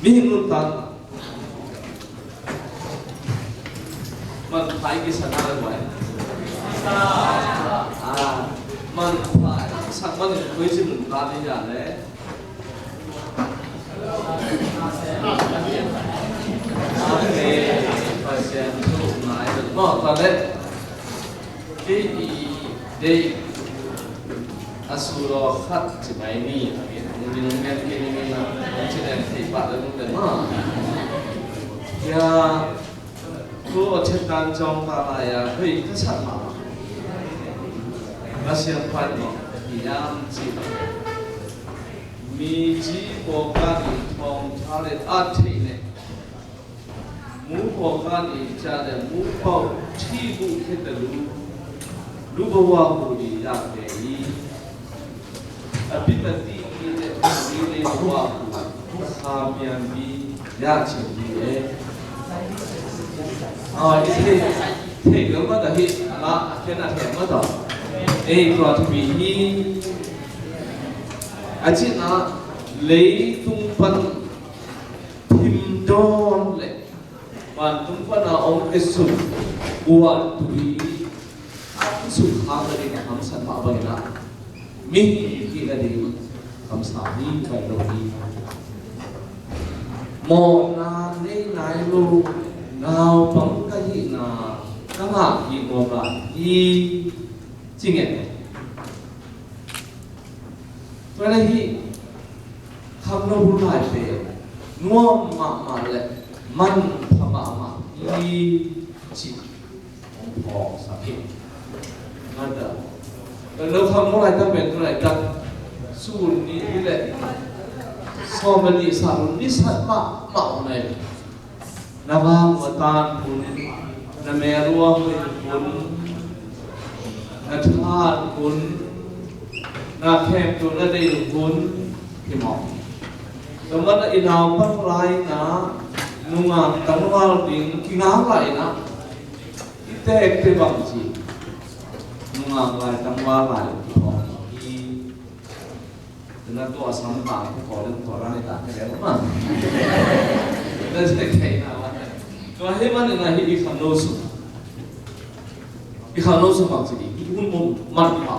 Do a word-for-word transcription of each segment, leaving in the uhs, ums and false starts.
Mihing nuntak manpha i kisa na le vai. Ah, manpha i kisa man in koi ci nuntak ni ya le. Amen. Pasian thu nai. Mawh ta le. Kei i deih a sulaw khat ci mai ni. Nung ngen kei ni na. Nung ci den thei pah le nung den ma. Ya. Thu a chet tan cawng ta lai a. Hei, ka sat ma. Ka siam pai ma. Hiam ci. Mi ci pawlkhat in thawngtha le at theih le mu pawlkhat in ciah le mu pauh thih buh khia ta lu, lu bawa hu di yak ve hi. A bit a tih hi le thong di le bawa hu kha mian di yak cin di e. A, i thei, thei lo ma ta hi, a la, a ken a thei ma ta. Ei, tua thupi hi. A cin a leitung pan phim dawn le vantung pan a om i suk uah tui a i suk khak nading a hamsat mah bangin a mihing hih nading hamsa hi pai lo hi. Mawhna nei nai lo naupang ka hihna ka ngah hi mawh lai hi. Ci ngen. Tua hi khangno hun lai pen nuam mahmah le manpha mahmah hi ci hong phawk sak hi. Mada. Lo khangno lai tak pen tu lai tak sun ni le sawm le ni sa ni sat mahmah nai. Na vang a tan hun, na mel uang hun, na than hun, na khemtu na dei hun hi mawk. Tua man a i naupang lai na nungak tangval ding kingak lai na i tekte bang ci nungak lai tangval lai hi mawk hi. Tuna tua sam ta ko ko den tua rang ta ke le ma. Tuna se ke na wa. Tua hi man na hi i kham lo su. I kham lo su ma ci di. I hun mo man ma.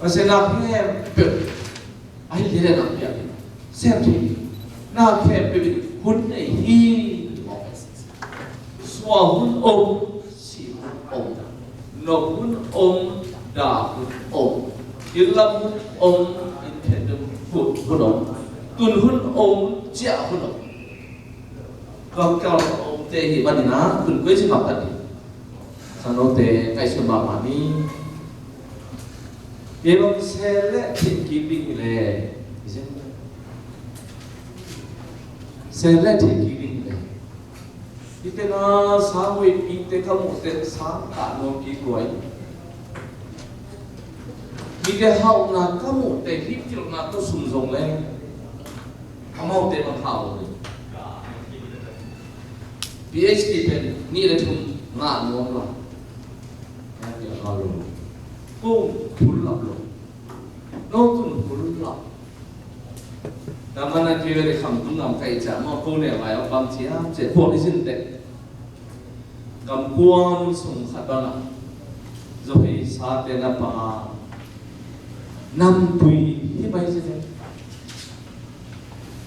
Ase na he pe. Ai le na pia. Sem ti. Na he pe hun nei hi. Sua hun om, si hun om, nop hun om, da hun om, inn lam hun om, inn phen hun, hun om, tun hun om, ciah hun om. Tua kal omte hi manin a tun koi si mah ta ni. Sanote kai sun mah mah ni. Kei bang se le thik kik ding hi le. Se le thik kik ding hi le. Hihte na sang hoih pite ka muhte sang kah nuam kik lua hi. Mite hauhna ka muhte hih kilhna ka sum zong leng amaute bang hau lo hi. PhD pen nih le thum ngah nuam lo. Ko phul lap lo. No tun phul lap. Tua man a kei ve le kham tung ngam ka hih ciang maw ko ne vai a bang ciam ciam puak i sin teh. Gam kuam sung khat bang a Zohei sate na pa namtui hi mai ci teh.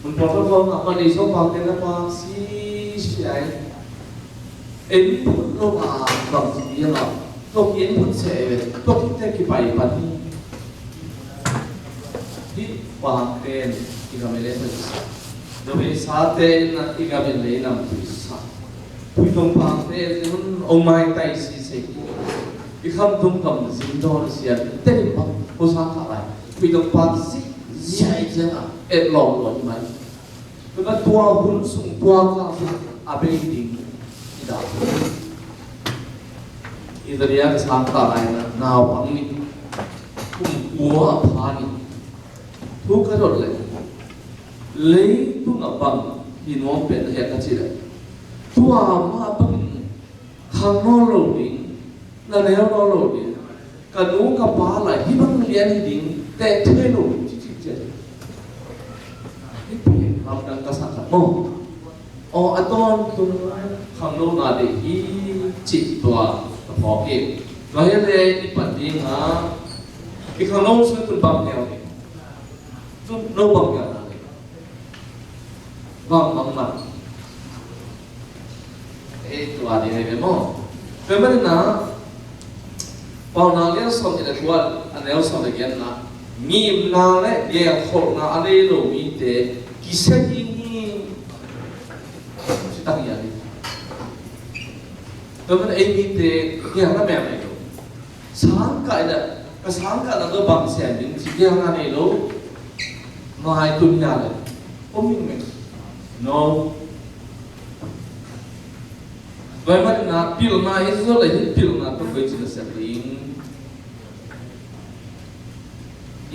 Mun pawlkhat khawng ah man ei sawm pangte na pa si si ai. En phut lo a bang ci ding a tua ki en phut se ve tua kite kipai pan hi. Hih pangte in i gam i lei phut sa. Zohei sate in i gam i lei nam phut sa. Phuitong pangte in hun ong mai tai si se hi. I khamtung kam zin dawn sian tenin bang ko sang kha lai. Phuitong pang si ziai ziang a et lawm lawm mai. Tua tua hun sung tua ka sung a bei ding i dah. Italia ka sang ta lai na, naupang nih, kum kua a pha nih, thu ka dot leh, leitung a bang hi nuam pen a hiam ka cih leh, tua mah bangin khang nawn lo ding, na neu nawn lo ding, ka nu ka pa lai hih bang lian hi ding teh thei lo ding ci ci ciat. Hih pen lamdang ka sak khat maw? Aw, a tawntung khangno na deih hi cih tua ka phawk hi. Tua hi leh i pan ding a, i khangno sung tun bang neu hi. Tun no bang neu na deih. Bang bang man. Ei, tua ding hi ve maw. Tua manin a, Paunak lian sawm nih le kua, a neu sawm le giatna, ngimna le gelkholhna a nei lo mite kisia ding hi. Ci tak hi a ding. Tua manin ei mite gelna mel nei lo. Sangkah in a, ka sangkah na tawh bang sem ding ci gelna nei lo. Ngai tun hi a leh om ing meng. No. Tua ahih manin a pilna i zuat leh hih pilna tawh koi ci na sem ding.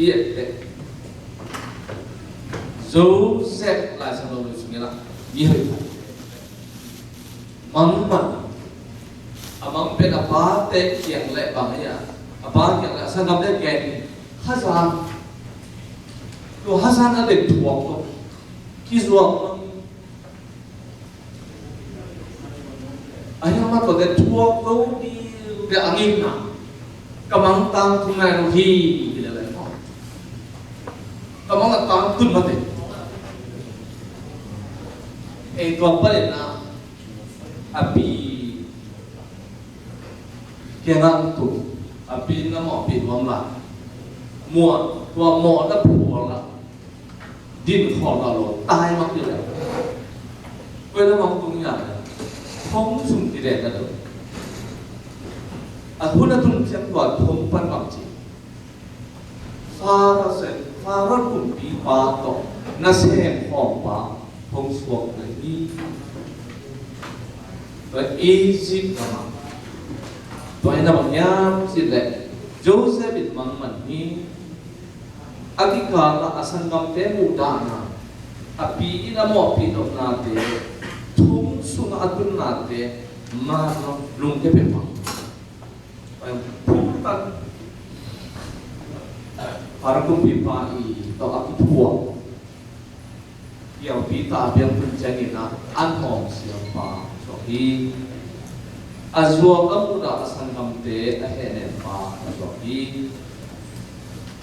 I et teh. Joseph Lai Siangtho sung in a, i hoih khat. Mangman. A mang pen a pate kiang leh bang hi a, a pa kiang leh a sanggamte kiang hi. Hazan. Tua hazan a den thuak lo. Kizuak lo. A hiang mah tuate thuak lo ding te a ngimna. Ka mang tangtun nai lo hi, hi lel lel maw. Ka mang a tangtun mah te. Ei tua panin a, a pi kiangah tun, a pi na mawhpih nuam lai. Muan, tua mawhna phual a. Din khawm lo, tai mah kei leh. Koi lam ah hong tung hiam? Thong sung kidekna lo. A hun a tun ciang tua thong pan bang ci. Pharaoh, Pharaoh kumpipa tawh nasem khawmpa thong suak na hi. Tua Egypt lam ah. Tua hi na bang hiam cih leh Joseph in mangman hi. A kikal ah a sanggamte muhdahna, a pi in a mawhpih nopnate, thong sungah a tunnate, man lungkia peuhmah. Phungtan, Pharaoh kumpipa i tawh a kithuah. Piangpi ta a piang hun ciangin ah an hawm siampa suak hi. A zuak a mudah a sanggamte a hehnempa a suak hi.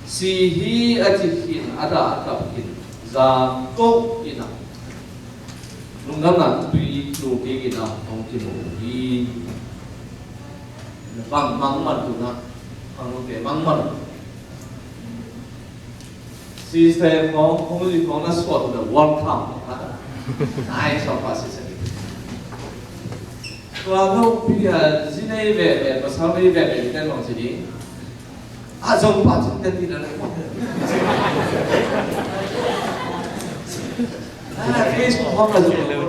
Si hi a ci khin a dah a tap khin Jakob in ah lungdamna tui tluk kik in ah hong kimu hi. Bang mangman tu na, bang lungte mangman. Sister khawng, khawng zi khawng na suat uh the welcome. Nice of us, sister. Tua lo pi a zi nei ve ve, pasal nei ve ve, zi nei long zi ding. A zong pa cin ten ti na le. A Facebook khawng a zong lo.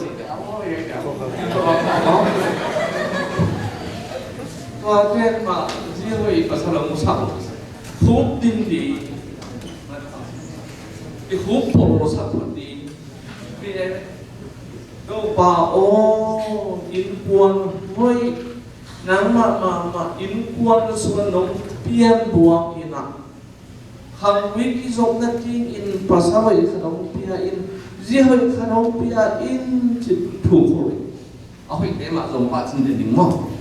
Tua ten ma zi hoi pasal a musak. Khuk din ding. I khuk polo sak phot ding. Topa aw, innkuan hoih, nangmah mahmah innkuan sungah nong pian buang in ah, khang wik i zopna dingin pasal hoih khat hong pia in, zi hoih khat hong pia in, ci thu khol in. A hoihte mah zong pah cin den ding maw?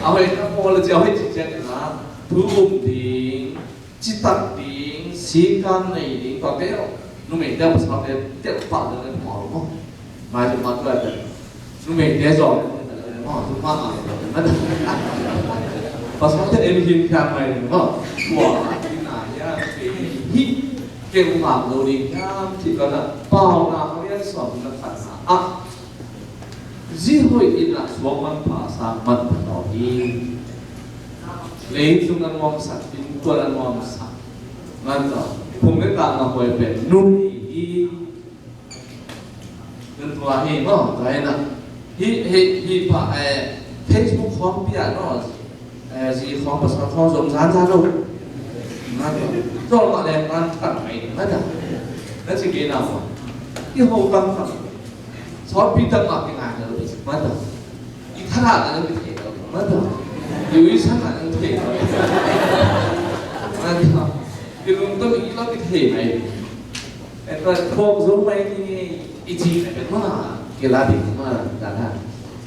A hoihna pawl a ci, a hoih ci ciangin ah thu um ding, citak ding, sikan nei ding, tua te uh. Numeite uh pasalte telh pah ding le pau maw? Mai zong mah tua te numeite zong maw, tu mah mah. Pasalte en hin khian mai ding maw? Tua ding na hiam, kei hih keu ngam lo ding hiam, cih kawm na, Paunak lian sawm na khatna ah, zi hoih in ah suang manpha, sang manpha tawh hi. Leitung a nuamsak, innkuan a nuamsak, man tawh phung le tang a huai pen nu hi hi. Nun tua hi maw, tua hi na. Hi, hi, hi pha, eh, Facebook khawng pia no, eh, zi khawng pasal khawng zong zan zan lo. Mata. Zong ma leng man thang mai mata. Na ci kei na ma. I ho tang tang. Sawt pi tang ma ki ngai na lo mata. I thana na lo ki thei lo mata. I ui san na lo thei lo mata. I lungtom i lo ki thei mai. Eto khawk zo mai ni i ci na pen ma kila ding ma ta na.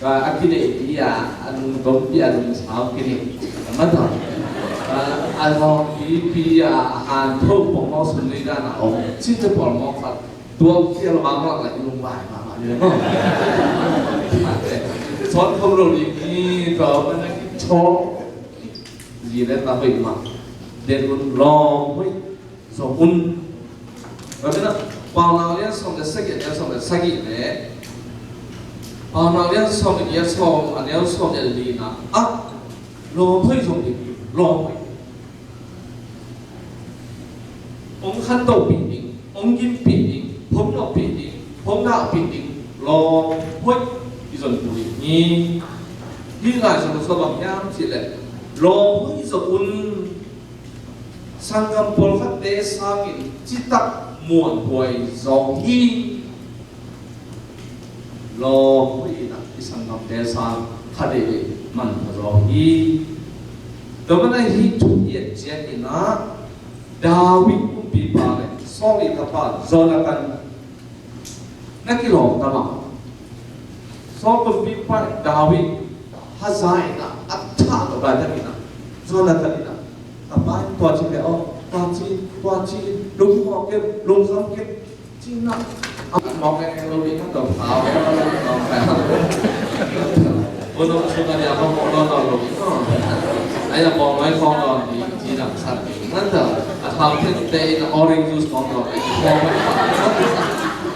Ka a kinei pi a a lungtom pi a lungsau kinei ma ta. A lawng pi pi a a han tho pong mawk sum nei dan a om ci te pawl mawk khat. Tua pi a lo mawk la i lung bai ma ma ni ma. Sawt khom lo ding ni tua ma na ki tho. Zi le ta hoih ma. Den un lawng hoih. Sawm un. Tua ciangin ah, Paunak lian sawm le sagih, a neu sawm le sagih le, Paunak lian sawm le giat, sawm, a neu sawm le li na ah, lawm hoih zong ding, lawm hoih. Hong khantohpih ding, hong gimpih ding, hong nawhpih ding, hong dahpih ding, lawm hoih i zon ding hi. Hih lai zong sawm bang hiam cih leh, lawm hoih zong un. Sanggam pawlkhatte sangin citak muanhuai zaw hi. Lawm hoih in ah i sanggamte sang kha deih manpha zaw hi. Tua manin ah hih thu i et ciangin ah David kumpipa le Saul i tapa Jonathan na kilawm ta mah. Saul kumpipa David haza in ah a thah lo laitak in ah Jonathan in ah, ka pa in tua ci leh aw, tua ci, tua ci, lungmawk kei, lungzam kei ci in ah, a mawk kei lo ding a tawh pau kei lo ding a tawh pau. Unau sung a dia mawk lo ding a tawh lo ding a tawh. Ai a mawk mai khawng lo ding ci dang sat ding. Mata, a thau thente in a orange juice khawng lo ding.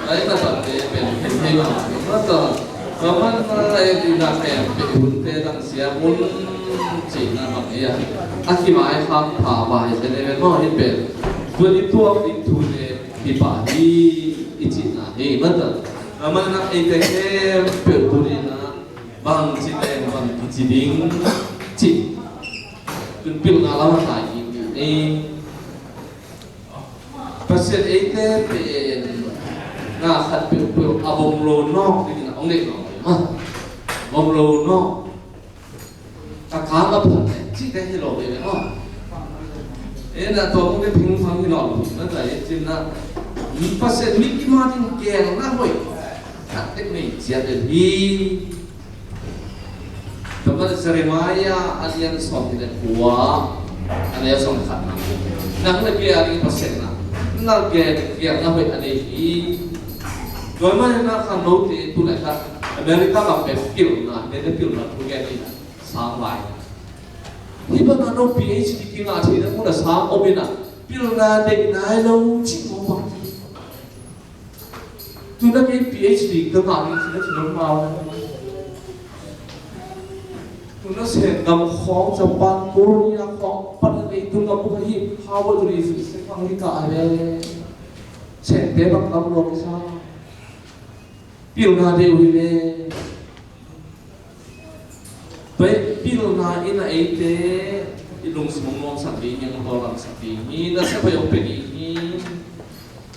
Ai na tate pen pen thei bang. Mata, ka man na lai ding na pen pen hun te dang siam un cihna bang hi a. A kivaikhak pha vai te le maw hi pen. Tua i tuak ding thu te hi pah hi i cihna hi. Mata, ka man na eite khempeuh tu ni na bang ci teng bang kici ding cih. Tun pilna lam a tai ding hi. Pasian eite pen na khat peuhpeuh a bom lo nawk dingin a hong deih nawk ding maw? Bom lo nawk. A kang a phat cihte hi lo ve ve maw? E na tua hong deih phingphang hi nawk lo. Na tai cin na Pasian mi kima ding gelna hoih khat tek nei ciat den hi. Tua manin Jeremiah a lian sawm le kua, a lian sawm khat na. Nang le kei a ding Pasian na, nang le kei a ding na hoih a nei hi. Tua manin na khangnote tu lai khat America gam pen pilna, nete pilna thu gen in sang lai. Hih bang a no PhD kingah theihna mun a sang om in a pilna deih nai lo cih mawk bang. Tuna kei PhD ka ngah ding cih na cih nopna. Tuna Sen gam khawng, Japan, Korea khawng pan a leitung gam buk ahi Harvard University khawng hi ta a le. Sente bang tam lo kisa. Pilna deuh hi le. Tua i pilna in a eite i lungsim hong nuamsak ding hi, hong tawlangsak ding hi, nasep hoih hong pia ding hi.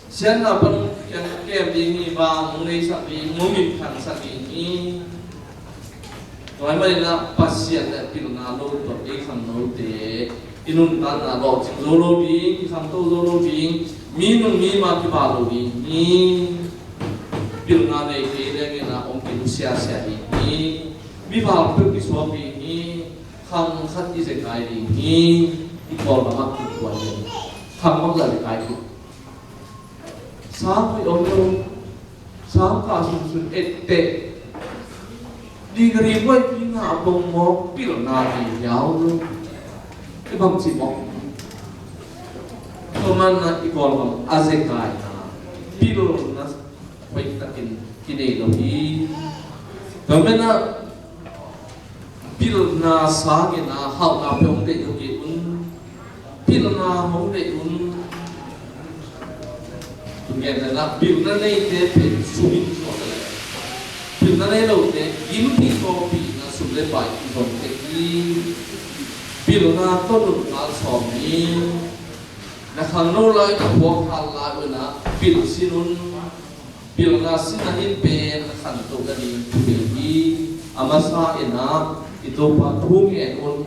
Siatna pan hong kiang kem ding hi, vang hong neisak ding, hong minthansak ding hi. Tua ahih manin ah Pasian le pilna lo tawh ei khangnote i nuntakna lawhcing zo lo ding, i khangto zo lo ding, mi nung mi ma kiba lo ding hi. Pilna nei kei leng in ah hong kinusia sia ding hi. Mi val peuh kisuak ding hi. Khang khat i zekai ding hi. I Kawlgam ah kikuan ding. Khang bangzah zekai ding. Sang hoih om lo. Sang kah sunsun etteh. Degree buaipih ngah bawng mawk pilna nei hiau lo. I bangci mawk. Tua manin ah i Kawlgam a zekaina pilna hoih takin kinei lo hi. Tua manin ah pilna sangin ah hauhna peuh hong deih lo kei un. Pilna hong deih un. Tun gen le na pilna neite pen sum in suak le. Pilna nei lote gimpi kawpihna sum Pai i zong tek i pilna tawh nuntak sawm i na khangno lai na puak hal lai un a pil sin un. Pilna sin a hin pen na khantoh na ding thu pen hi. A masa in a i Topa thu ngen un.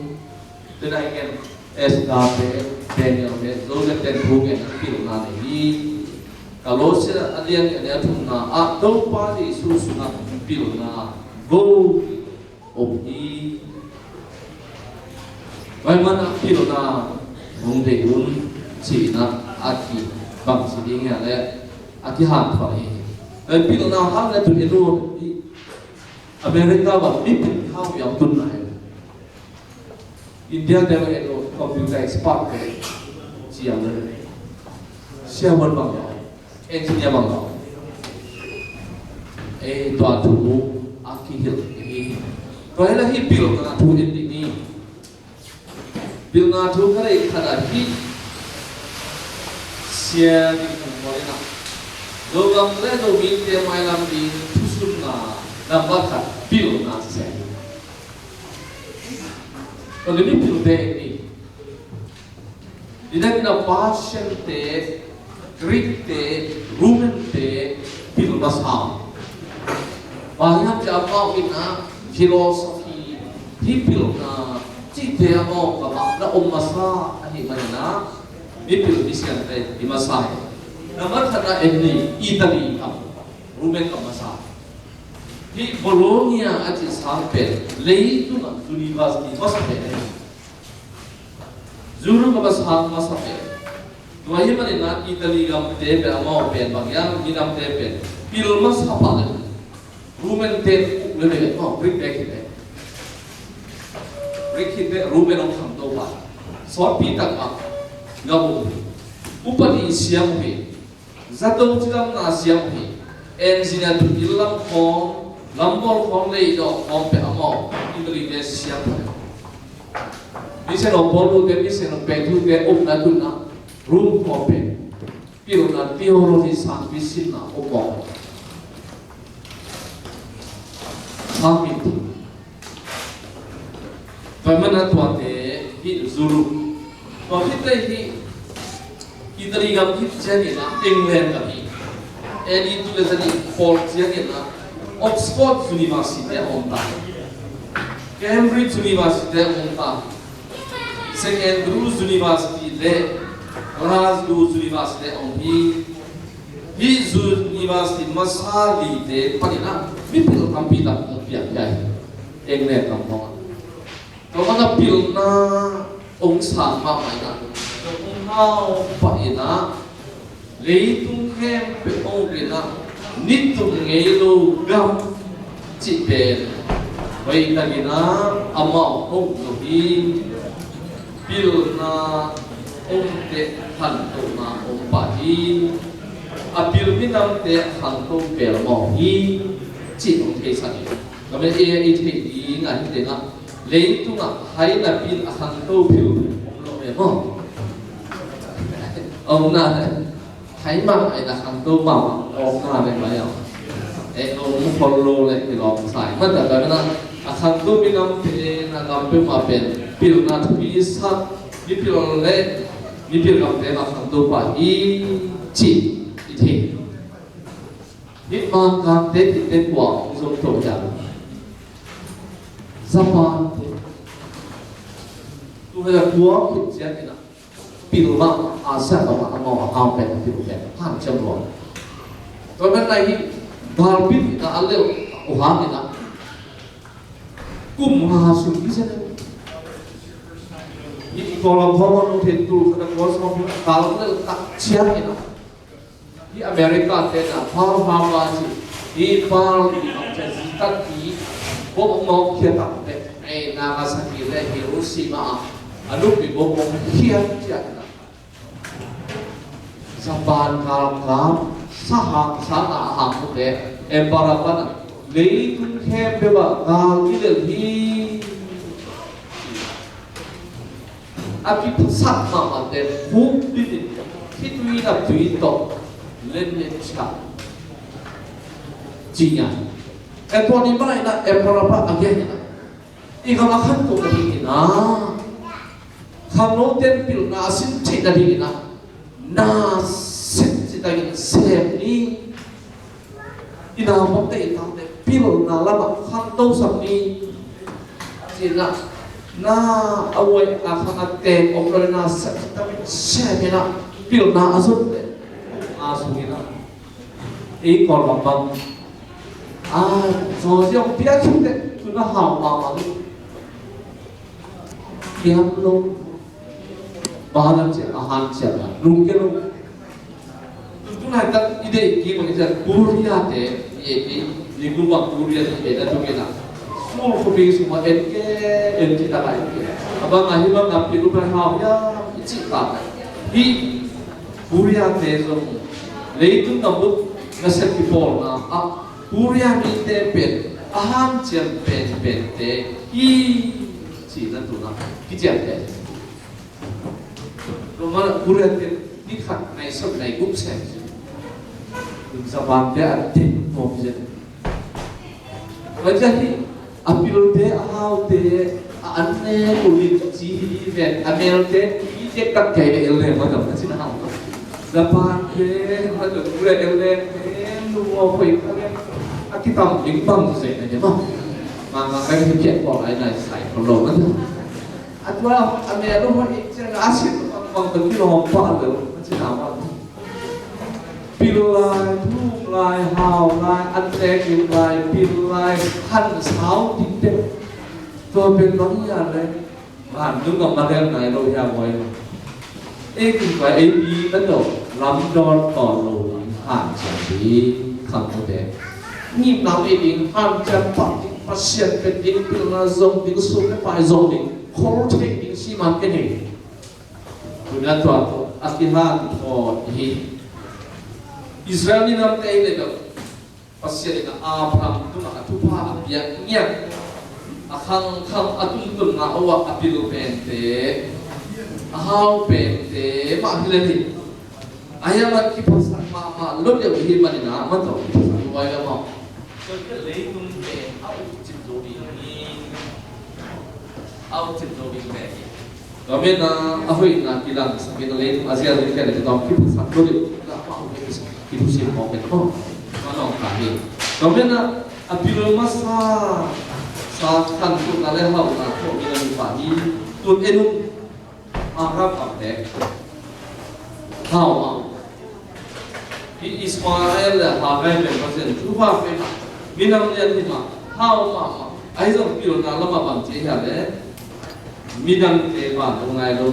Tena i ngen Esther te, Daniel te, Joseph te thu ngen a pilna nei hi. Kolosse a lian nih a neu thumna ah Topa Jesu sungah pilna go om hi. Tua ahih manin a pilna hong deih un cihna a kibang ci ding hi a le a kihanthawn hi. Tua pilna hang le tun i lut i America bang mipil hang viau tun nai. India te bang i lut computer expert te ciang le siavuan bang lo. Engineer bang lo. Ei, tua thu a kihilh hi. Tua hi la hi pilna thu en dih ni. Pilna thu ka deih khat a hi. Sia ding thu pawl in a Zogam le Zomite mailam ding thusunna nambat khat pilna sia hi. Tua ni pilte en dih. Nidangin a Persian te, Greek te, Roman te pil masa. Bang hiam cih leh amau in a philosophy, hih pilna cihte amau gam ah na om masa ahih manin a mipil misiam te hi masa hi. Nambat khatna en ni, Italy gam, Roman gam masa. Hih Bologna a cih sang pen leitungah university masa pen hi. Europe a sang masa pen. Tua ahih manin a Italy gamte pen amau pen bang hiam, minamte pen pil masa pah le. Roman te uk le le, oh, Greek te khit le. Greek khit le Roman hong khangto pah. Sawtpi tak mah gam uh hi. Upadi siam uh hi. Zato cidamna siam uh hi. Engineer, tun inn lam khawng, lambawl khawng, leidawh khawng pen amau Italy te siam uh hi. Mission of Paul te, Mission of Peter te upna tunna Rome khawng pen pilna theology sangpi sinna upna sangpi. Tua ahih manin a tuate hih Europe, tua khit teh hih Italy gam khit ciangin a England gam hi. A D tul le zanih pawl ciangin a Oxford University a om ta, Cambridge University a om ta, Saint Andrews University le Glasgow University a om hi. Hih university masa lite panin a mipil tampi tak hong piang hi. England gam khawng ah. Tua mana pilna hong sang mahmah in a, hong hau pah in a, leitung khempeuh hong uk in a, nitum ngei lo gam cih pen hoih takin a amau hong uk hi. Pilna om teh khantohna om pah hi. A pil minamte a khangto pelmawh hi cih hong theisak hi. Tua manin ei i theih ding a hi tengah leitungah hai napi in a khangto philh om lo e maw? Om na le hai mah in a khangto mah om na le mai a, e om khol lo le kilawm sa hi. Mah ta tua manin a khangto minamte na gam peuhmah pen pilna thupi sak, mipil le mipil gamte mah khangto pah hi cih i thei. Hih Mangkangte khit teh kua hong zom to hiam? Japan te. Tu hei a kua khit ciangin a pil mah Asia gam ah amau a hau pen, pil pen hanciam lua. Tua manin a hih galpi in a a lelh uh hangin a kum nga sung hi zen. Hih Kuala Lumpur nong thei tul khat a kua sawm gal lelh tak ciangin a hih America te na Pearl Harbor ci, hih Pearl i bang ci a, zi tat i bom hong nawk khia tak teh, ei, Nagasaki le Hiroshima ah a nupi bom hong khiat ciangin a Japan galkap sahang sang a hang ute Emperor pan a, leitung khempeuh ah gal i lelh hi. A kiphasak mahmah te khukdin in khitui naptui tawh len nen ciah ci nia. E, tua ni mah in a Emperor pa a gen in a I gam a khantoh nadingin ah, khangnote in pilna a sin theih nadingin ah, na sep citakin sem ni. I naupangte, i tate pilna lamah khangto sak ni. Cina, na a uai a khang a teng om lo, na sep citakin sem in ah, pilna a zon te a sungin ah, i Kawlgam bang a, zawziong piak khit teh tu na hau mahmah lo. Kiam lo. Ba lam ciah a hanciam a lungkia lo. Tutu laitak i deih kik bang i ciah Korea te i et i, ni kum bang Korea te i et a tuk in ah, Seoul khuapi sungah en ke, en ci tak a en ke. A bang a hi bang a pi lu pai hau hiam i cih tak a. Hih Korea te zong leitung gam bup nasep kipawlna ah Korea mite pen a hanciam penpente hi, cihna tuna kiciamteh. Tua manin Korea te ni khat nai sawm nai guk sem. Japan te a dik mawk hi. Tua ciang hi a pilte, a haute, a an ne uh in ci hi ding ven, a melte i tek tak kei ve el leng mah dam a cin a hau. Japan te mah dam, Korea el leng te, nu aw khoi kha leng a kitam ding bang zong na hi mah. Mangmang kai hi piak kawk lai nai sai ko lo mah dam. A tua a mel uh hoih ciang a sin bang bang kilawm pah lo a cin a hau mah. Pil lai, thum lai, hau lai, an tek lai, pil lai, han sau ding te. Tua pen bang hia le, vantung gam a rel nai lo hia boy. Ei kin pai ei pi kan do, lam dor tawn lo ding hanciam ding kham te. Ngimna ei ding hanciam pah ding, Pasian pen ding, pilna zong ding, sum le pai zong ding, khol thei ding siman ke nei. Tuna tua tawh a kihanthawn hi. Israel minamte hi le deuh, Pasian in Abraham tungah a thupha a piak ngiat, a khangkhang a tuntunna uh ah a pil pente, a hau pente mah hi le hi. A hiam a kiphasak mahmah lo deuh hi manin ah, mah tawh kiphasak luai lo maw. Tua hi a leitung pen a ukcip zo ding hi. A ukcip zo ding pen hi. Tua manin ah a hoihna kilangsak in a leitung a zial ding pen a kitawm kiphasak lo deuh. Tua mah uh kiphasak, kiphasak mawk pen maw. Mah nawngkang hi. Tua manin ah a pil masa, sa khantohna le hauhna tawh mi na mi pah hi. Tun en un. Hagar a pek. Hau mah. Hi Ismael le Hagar pen Pasian thupha pek a, minam lian hi mah. Hau mahmah. Ahi zong pilna lamah bang ci hia le, midangte vantung ngai lo.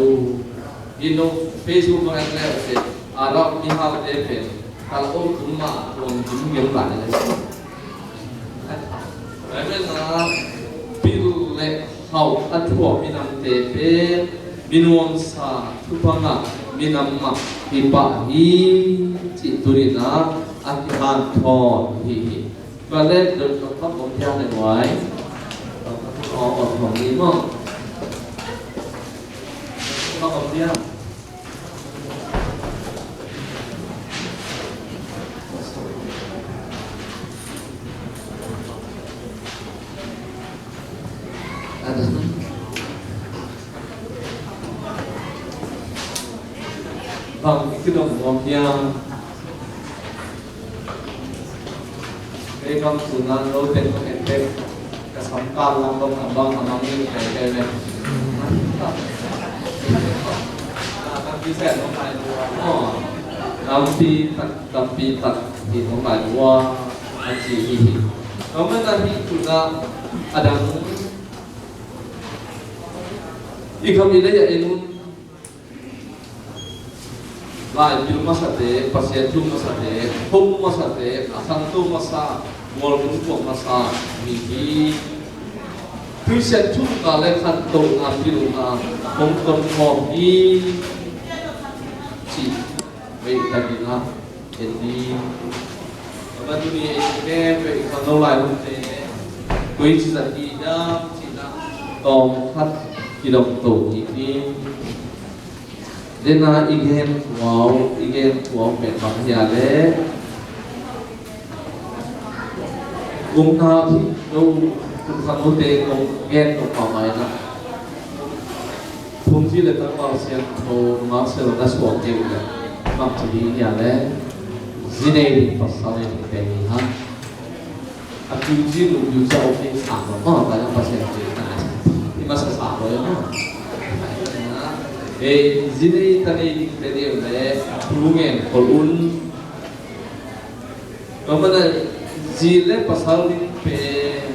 Hi no, Facebook bang en le, Arab mihaute pen kal om tung mah tuang dim gem lai le. Amen. Pil le hau a thuak minamte pen minuamsa thupha ngah minam mah hi pah hi, cih tuni-in a kihanthawn hi hi. Tua le dot dot pah om piang le nuai. Dot dot pah om piang ni maw. Pah om piang. Bang i kidong nuam hiam? Kei bang tuna lo teng kong en tek, ka sam kal lam bang a bang a mang in kei kei le. Lampi sen nong lai lua. Oh, lampi tak, lampi tak hi nong lai lua. A ci hi hi. Nong na hi tuna a dang. I kham i lei a en un. Lai pil masate, Pasian thu masate, hong masate, a khangto masa, mualpung phuak masa, mi hi. Christian thu ka le khanto na pil na, hong ton khawm hi. Ci, wei ta ding a, en ding. Ka tu ni en ke, wei khangno lai hong te, wei ci sa hi dam, ci na, tawm khat, kidong to hi ding. Dena i gen thuau, i gen thuau pen bang hia le. Kum na thik lo, Khangnote kong gen nop mahmah in ah, Phungci le Tangval Siangtho nungak sia lo na suak kei uh leh, bangci ding hiam leh, zi nei ding pasal nei ding pen hi hang. A kiu ci, nu kiu ci a om ding sang lo maw, ta yang Pasian ci na. I masa sang lo ya maw. Eh, zi nei ta nei ding pen hi leh, thu ngen khol un. Tua manin zi le pasal ding pen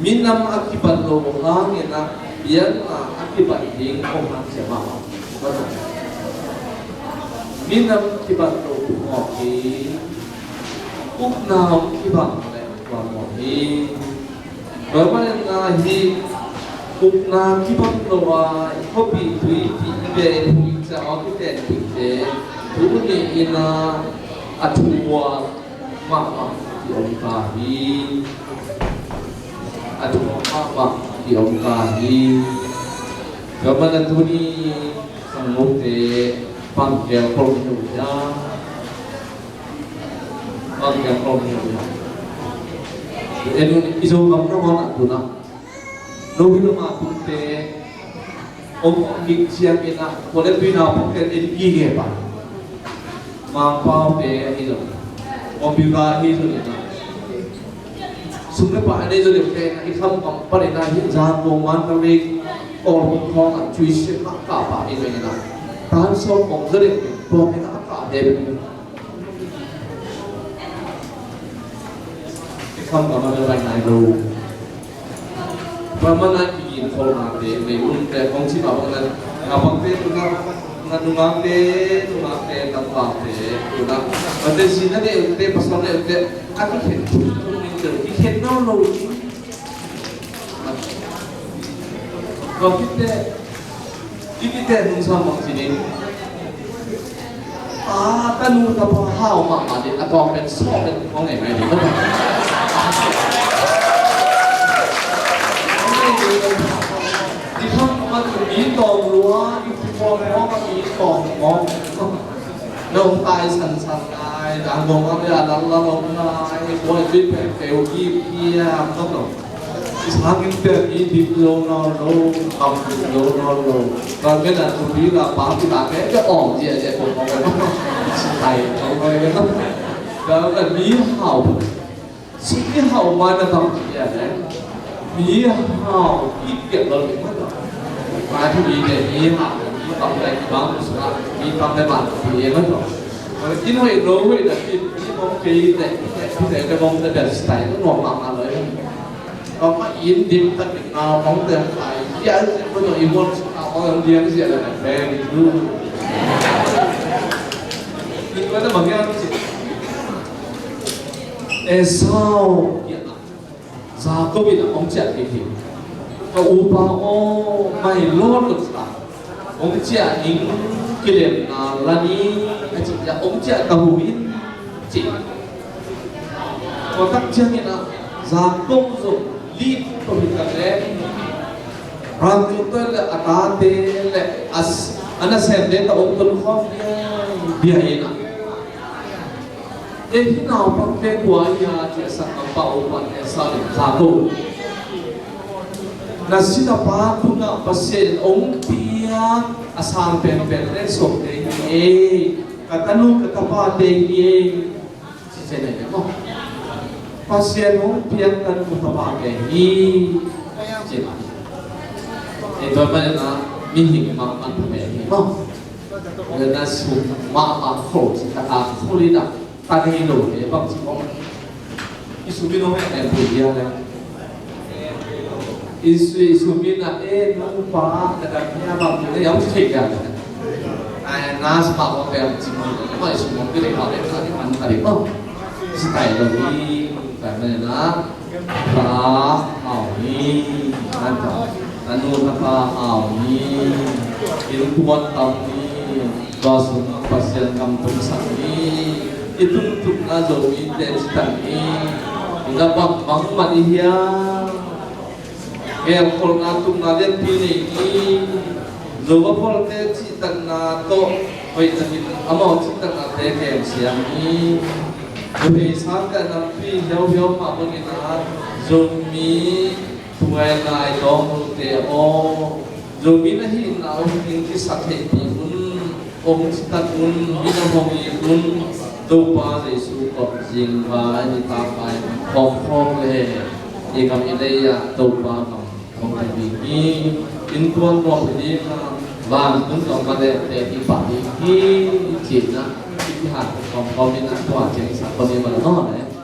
minam a kibat lo hangin ah, pianna a kibat ding om hang sia mahmah. Minam kibat lo mawk hi, ukna hong kibat leh tua mawk hi. Tua manin ah hih ukna kibat lo a, i khuapi tuipi i beh i hui ca a kiten tuite, tuni in ah a thuak mahmah ki om ta hi. A thuak mahmah ki om ta hi. Tua manin ah tuni khangnote bang gel khol hi uh hiam? Bang gel khol hi uh hiam? En un, i Zogam nangawn ah tu-in ah, no hi lo ma tungte om kik ciangin ah, khual le tui naupangte en gige pah. Mangpaute ahi zong, computer ahi zong in ah, sum le pai a nei zaw deuhte in ah, i khamkam panin ah hih Zangkong, Mandalay, Kawlpum khawng ah cui sia kah pah hi zong in ah, tan sawm kong zaw deuh in, tua pen ah a kahte pen i khamkam a bel pai nai lo. Tua manin ah kigin kholnate nei un teh, kong cih mah bangin ah, naupangte tu-in ah, nungakte, nungakte, tangvalte tu-in ah, bangte zi na nei un teh, pasal na nei un teh, a kikhen, kikhen nawn lo ding. Tua khit teh, i kite nung sam bang ci ding. A, tanu tapa hau mahmah ding, a tawng pen sawh pen hong nei mai ding. I kham man mi tawng lua, i kham lua mi tawng lua. Nong tai sansan nai, dang gong a bia lal lal om nai, buai tui pen peu kip kiam, tawh tawh. Sangin pen mi dik zo nawn lo, kam dik zo nawn lo. Tua pen a tupi la pang pi la pen ka awng ziahziah tua kong pen. Sai kong pen. Tua pen mi hau. Suk mi hau mai na tam ziah le. Mi hau kik kiak lo le. Mai tu mi le mi hau. Tam le bang sa mi tam le bang mi le. Kin hoih lo hoih na kin mi mong kei le. Kin le mong le pen sai lo mong bang lo. Kong a in dim takin naupangte hong kai ziahziah, kong a i muan suk naupang hong liang ziah le na beng lu. Tua na bang hiam cih leh Esau, Jakob in a hong ciah kik hi. Ka upa aw, my Lord, hong ciah ning, kilemna la ni, a cih ciang hong ciah ta hu in, ci. Tua tak ciangin ah Jakob zong lit to hi ta leh, ralkap tua le a tate le a s-, a nasemte tawh hong tun khawm biabiai in ah, "E, hih naupangte kua hia?" ci a, sanggampa upa Esau in, "Jakob, na sinapa tungah Pasian in hong piak a sang penpente suakte hi ei, ka tanu ka tapate hi ei," ci cian ei maw. "Pasian hong piak tanu tapate hi," ci a. Ei, tua manin ah mihing mahmah pha pen hi maw. Tua na sum mahmah kho ci, ka ta kho li dah. Ta nei lo te bang ci om. I sum in hong en en pui dia le. I su, i sum in a, "E, nupa, ka dam hia?" bang ci le, "Yau ci thei dia le." Ai, na sum a hong bang ci mo le, ma i sum hong ki le, hau le, ka di man ka di mo. Ci tai lo ni, tai me na. Ka hau ni, na ta. Tanu tapa hau ni, innkuan tam ni, tua sungah Pasian gam tungsak ni, i tungtukna Zomite citak ni, i na bangbang mah i hiam? Gelkholhna tupna lianpi nei ni, Zo a pawlte cihtakna tawh hoih takin amau cihtaknate kemsiam ni. Nuhmei sangte a nampi hiauhiau mah bangin a, Zomi tuailai dawng lote aw, Zomi na hihna hong ding kisat theihpih un, hong citat un, minam hong it un. Topa Jesu kawp zing vai nitak vai khawm khawm le i gam i lei ah Topa gam hong tung ding hi. Innkuan nuam i ding a, vantung gam mah le te i pah ding hi. I cihna i kihat khawm khawm in a tua ciang i sak khawm i mal a nawn eh.